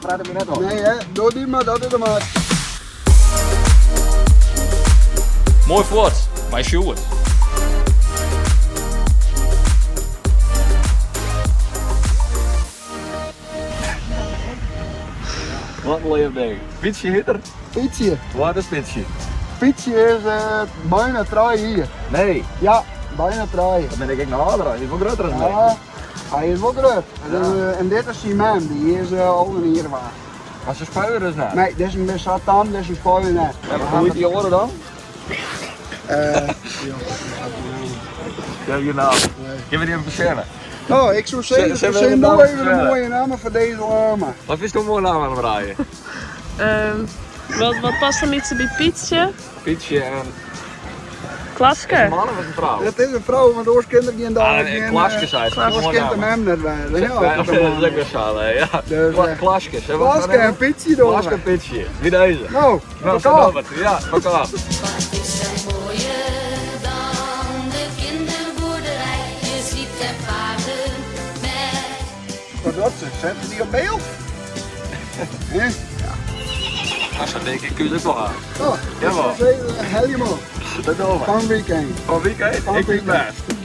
Praat ik my net op. Nee hè, doe dy mar, dat is de maat. Moai fuort, mei Sjoerd. Wat in leaf ding. Pietsje hjit er? Pietsje. Wat is Pietsje? Pietsje is uh, bijna trije jier. Nee. Ja, bijna trije. Dan ben ik ek noch âlder, hy is wol grutter as my. Ja, hy is wol grut. Ja. En dit is syn mem, dy is uh, al in jier waard. Maar se spuie dus net? Nee, dit is in sa tam, dit is in spuie net. En hoe heet die oare dan? Uh, ja, je naam. Geef me die even verzinnen. Nou, ik zou zeggen, verzin nou even een mooie naam voor deze lama. Wat is een mooie naam aan het draaien? Um, wat, wat past een beetje bij Pietje? Pietje en... Klaske. Is een man of is een vrouw? Het is een vrouw, want oors kinderen geen dag. Ah, geen, Klaske zei het. Oors kind de mem net wij. Ja, dat is ook weer zo, ja. Dus, uh, Klaske. Klaske en Pietje door. Klaske en Pietje. Wie deze? Nou, nou Ja, fuck off. Wat is er mooier dan de kinderboerderij? Je ziet er paarden met. Wat dat ze, zetten die op beeld? Hè? Ja. Zo denk ik, kun je het ook wel aan. Oh, Jawel. Helemaal. Dat doen we. Van weekend. Van weekend? Van Ik vind het weekend. best.